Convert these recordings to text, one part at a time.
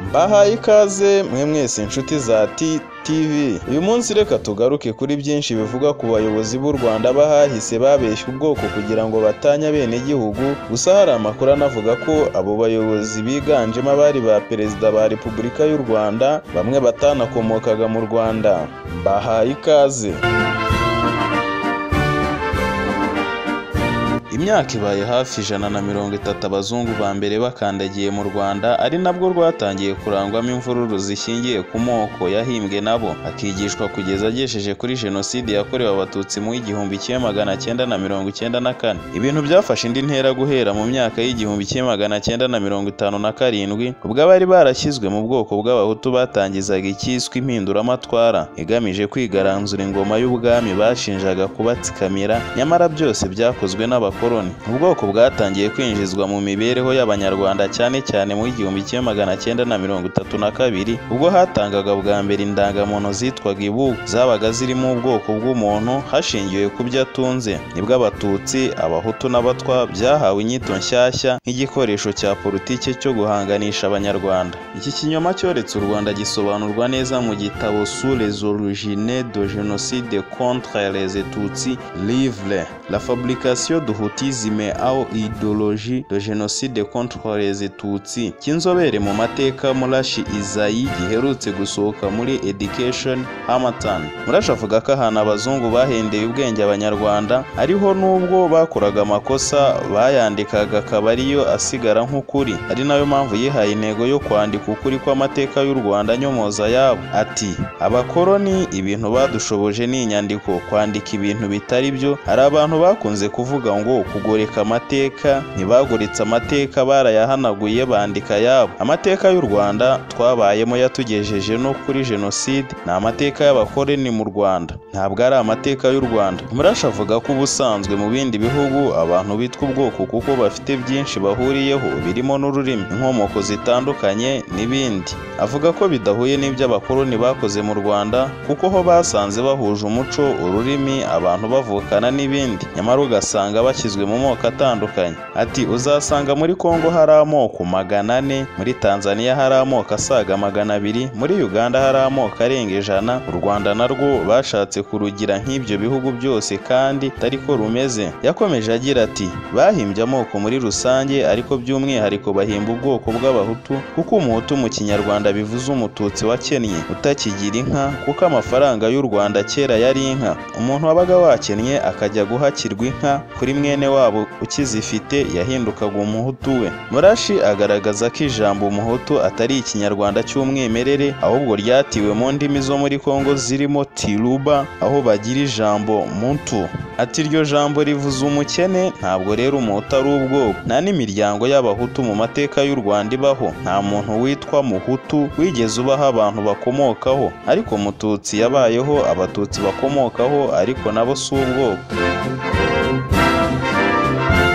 Mbahaye ikaze mwe mwese inshuti za TV. Uyu munsi reka tugaruke kuri byinshi bivuga ku bayobozi b'u Rwanda bahahise babeshya ubwoko kugira ngo batanya bene gihugu. Gusa hari amakuru anavuga ko abo bayobozi biganjemo abari ba perezida ba Repubulika y'u Rwanda bamwe batanakomokaga mu Rwanda. Mbahaye ikaze. Imyaka ibaye hafi 130 abazungu ba mbere bakandagiye mu Rwanda, ari nabwo rwatangiye kurangwamo imvururu zishingiye ku moko yahimbwe nabo, akigishwa kugeza agejeje kuri jenoside yakorewe Abatutsi mu 1994. Ibintu byafashe indi ntera guhera mu myaka y'1957, ubwo abari barashyizwe mu bwoko bw'Abahutu batangizaga icyiswe impinduramatwara igamije kwigaranzura ingoma y'ubwami bashinjaga kubatsikamira, nyamara byose byakozwe n'abakoloni. Ubwoko bwatangiye kwinjizwa mu mibereho y'Abanyarwanda cyane cyane mu 1932, ubwo hatangaga bwa mbere indangamuntu zitwaga ibuku, zabaga zirimo ubwoko bw'umuntu hashingiwe ku byo atunze. Nibwo Abatutsi, Abahutu n'Abatwa byahawe inyito nshyashya nk'igikoresho cya politike cyo guhanganisha Abanyarwanda. Iki kinyoma cyoretse u Rwanda gisobanurwa neza mu gitabo Sous les origines de génocide contre les Tutsis, livre La fabrication du Hutisme au idéologie de génocide contre les Tutsi, cy'inzobere mu mateka Murashi Isayi, giherutse gusohoka muri Education Harmattan. Murashi avuga ko ahantu abazungu bahendeye ubwenge Abanyarwanda ariho nubwo bakoraga amakosa bayandikaga akaba ariyo asigara nk'ukuri, ari nayo mpamvu yihaye intego yo kwandika ukuri kw'amateka y'u Rwanda nyomoza yabo. Ati abakoloni ibintu badushoboje ni inyandiko, kwandika ibintu bitari byo. Hari abantu bakunze kuvuga ngo kugoreka amateka, ntibagoretse amateka, barayahanaguye bandika yabo. Amateka y'u Rwanda twabayemo yatugejeje no kuri jenoside, ni amateka y'abakoloni mu Rwanda, ntabwo ari amateka y'u Rwanda. Murashi avuga ko ubusanzwe mu bindi bihugu abantu bitwa ubwoko kuko bafite byinshi bahuriyeho birimo n'ururimi, inkomoko zitandukanye n'ibindi. Avuga ko bidahuye n'ibyo abakoloni bakoze mu Rwanda, kuko ho basanze bahuje umuco, ururimi, abantu bavukana n'ibindi, nyamara ugasanga bashyizwe mu moko atandukanye. Ati uzasanga muri Kongo hari amoko 400, muri Tanzania hari amoko asaga 200, muri Uganda hari amoko arenga 100. U Rwanda narwo bashatse kurugira nk'ibyo bihugu byose kandi atari ko rumeze. Yakomeje agira ati bahimbye amoko muri rusange, ariko by'umwihariko bahimba ubwoko bw'Abahutu, kuko umuhutu mu Kinyarwanda bivuze umututsi wakennye utakigira inka, kuko amafaranga y'u Rwanda kera yari inka. Umuntu wabaga wakennye akajya guhakirwa inka kuri mwene wabo ukizifite yahindukaga umuhutu we. Murashi agaragaza ko ijambo umuhutu atari ikinyarwanda cy'umwimerere, ahubwo ryatiwe mu ndimi zo muri Kongo zirimo Tiruba, aho bagira ijambo muntu. Ati iryo jambo rivuze umukene, ntabwo rero umuhutu ari ubwoko. Nta n'imiryango y'Abahutu mu mateka y'u Rwanda ibaho, nta muntu witwa muhutu wigeze ubaho abantu bakomokaho, ariko mututsi yabayeho, Abatutsi bakomokaho, ariko nabo si ubwoko.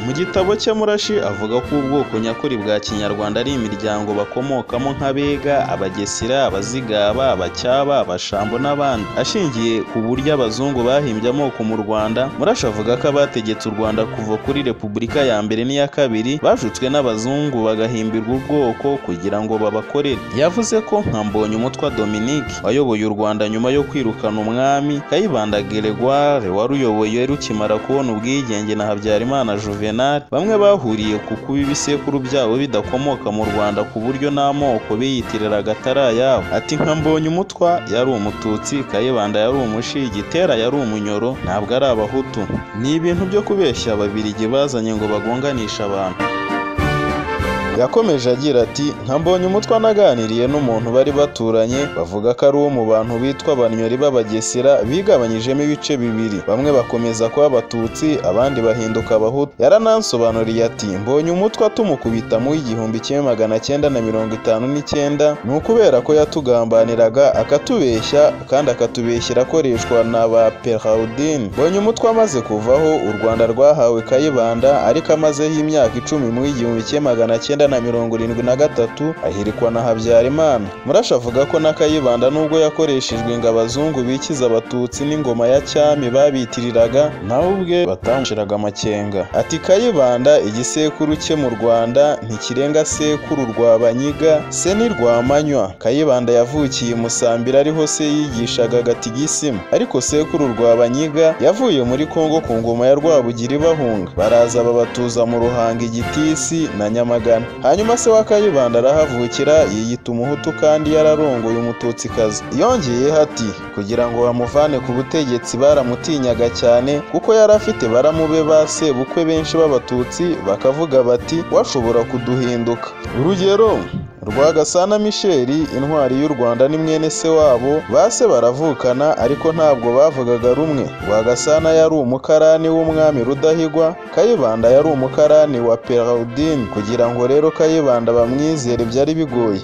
Mu gitabo cye Murashi avuga ko ubwoko nyakuri bwa Kinyarwanda ari imiryango bakomokamo nk'Abega, Abagesera, Abazigaba, Abacyaba, Abashambo n'abandi. Ashingiye ku buryo abazungu bahimbye amoko mu Rwanda, Murashi avuga ko abategetse u Rwanda kuva kuri Repubulika ya mbere n'iya kabiri bashutswe n'abazungu bagahimbirwa ubwoko kugira ngo babakorere. Yavuze ko nka Mbonyumutwa Dominique wayoboye u Rwanda nyuma yo kwirukana umwami Kayibanda Gregoire waruyoboye rukimara kubona ubwigenge na Habyarimana Juvenal, bamwe bahuriye ku kuba ibisekuru byabo bidakomoka mu Rwanda ku buryo n'amoko biyitiriraga atari ayabo. Ati nka Mbonyumutwa yari umututsi, Kayibanda yari umushi, Gitera yari umunyoro, ntabwo ari Abahutu. Ni ibintu byo kubeshya Ababiligi bazanye ngo bagonganishe abantu. Yakomeje agira ati nka Mbonyumutwa naganiriye n'umuntu bari baturanye, bavuga ko ari uwo mu bantu bitwa Abanyori b'Abagesera bigabanyijemo ibice bibiri, bamwe bakomeza kuba Abatutsi abandi bahinduka Abahutu. Yaranansobanuriye ati Mbonyumutwa tumukubita mu 1959 ni ukubera ko yatugambaniraga akatubeshya kandi akatubeshyira akoreshwa na ba Perraudin. Mbonyumutwa amaze kuvaho u Rwanda rwahawe Kayibanda, ariko amazeho imyaka 10 mu 1900 1973 ahirikwa na Habyarimana. Murashi avuga ko na Kayibanda nubwo yakoreshejwe ngo abazungu bikiza abatutsi n'ingoma ya cyami babitiriraga, nawe ubwe batamushiraga amakenga. Ati Kayibanda igisekuru cye mu Rwanda ntikirenga sekuru rwa Banyiga, se ni Rwamanywa. Kayibanda yavukiye i Musambira ariho se yigishaga gatigisimu, ariko sekuru rwa Banyiga yavuye muri Kongo ku ngoma ya Rwabugiri bahunga, baraza babatuza mu Ruhanga, Igitisi na Nyamagana. Hanyuma se wa Kayibanda arahavukira, yiyita umuhutu kandi yararongoye umututsikazi. Yongeyeho ati kugira ngo bamuvane ku butegetsi baramutinyaga cyane kuko yari afite baramube ba sebukwe benshi b'abatutsi, bakavuga bati washobora kuduhinduka. Urugero Rwagasana Michel, intwari y'u Rwanda, ni mwene se wabo, base baravukana ariko ntabwo bavugaga rumwe. Rwagasana yari umukarani w'umwami Rudahigwa, Kayibanda yari umukarani wa Perraudin. Kugira ngo rero Kayibanda bamwizere byari bigoye.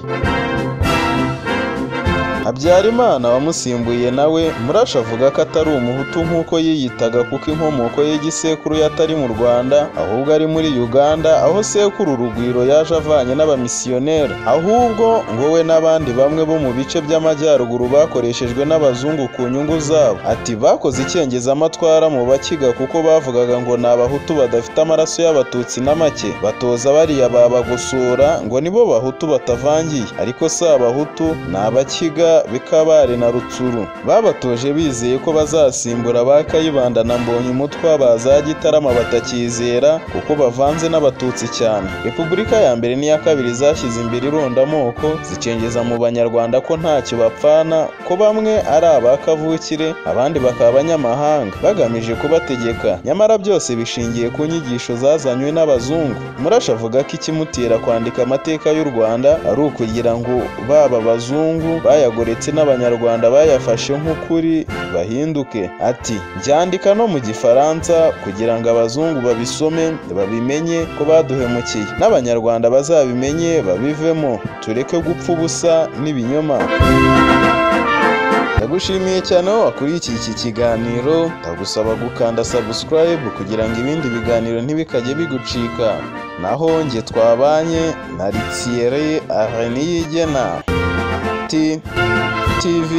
Habyarimana wamusimbuye nawe Murashi avuga ko atari umuhutu nk'uko yiyitaga, kuko inkomoko y'igisekuru yatari mu Rwanda ahubwo ari muri Uganda, aho sekuru Rugwiro yaje avanye n'abamisiyoneri. Ahubwo ngo we n'abandi bamwe bo mu bice by'amajyaruguru bakoreshejwe n'abazungu ku nyungu zabo. Ati bakoze icengezamatwara mu bakiga kuko bavugaga ngo ni abahutu badafite amaraso y'abatutsi na make, batoza bariya babagosora ngo nibo bahutu batavangiye, ariko si abahutu ni abakiga Bikabare na Rutsuru. Babatoje bizeye ko bazasimbura ba Kayibanda na Mbonyumutwa baza Gitarama batakizera kuko bavanze n'abatutsi cyane. Repubulika ya mbere n'iya kabiri zashyize imbere irondamoko, zicengeza mu banyarwanda ko ntacyo bapfana, ko bamwe ari abakavukire abandi bakaba abanyamahanga, bagamije kubategeka. Nyamara byose bishingiye ku nyigisho zazanywe n'abazungu. Murashi avuga ko ikimutera kwandika amateka y'u Rwanda ari ukugira ngo baba bazungu bayagoretse n'abanyarwanda bayafashe nk'ukuri bahinduke. Ati byandika no mu gifaransa kugira ngo abazungu babisome babimenye ko baduhemukiye, n'abanyarwanda bazabimenye babivemo, tureke gupfa ubusa n'ibinyoma. Ndagushimiye cyane wowe wakurikiye iki kiganiro, ndagusaba gukanda subscribe kugira ngo ibindi biganiro ntibikajye bigucika. Naho njye twabanye na Thierry Areniyigena TV.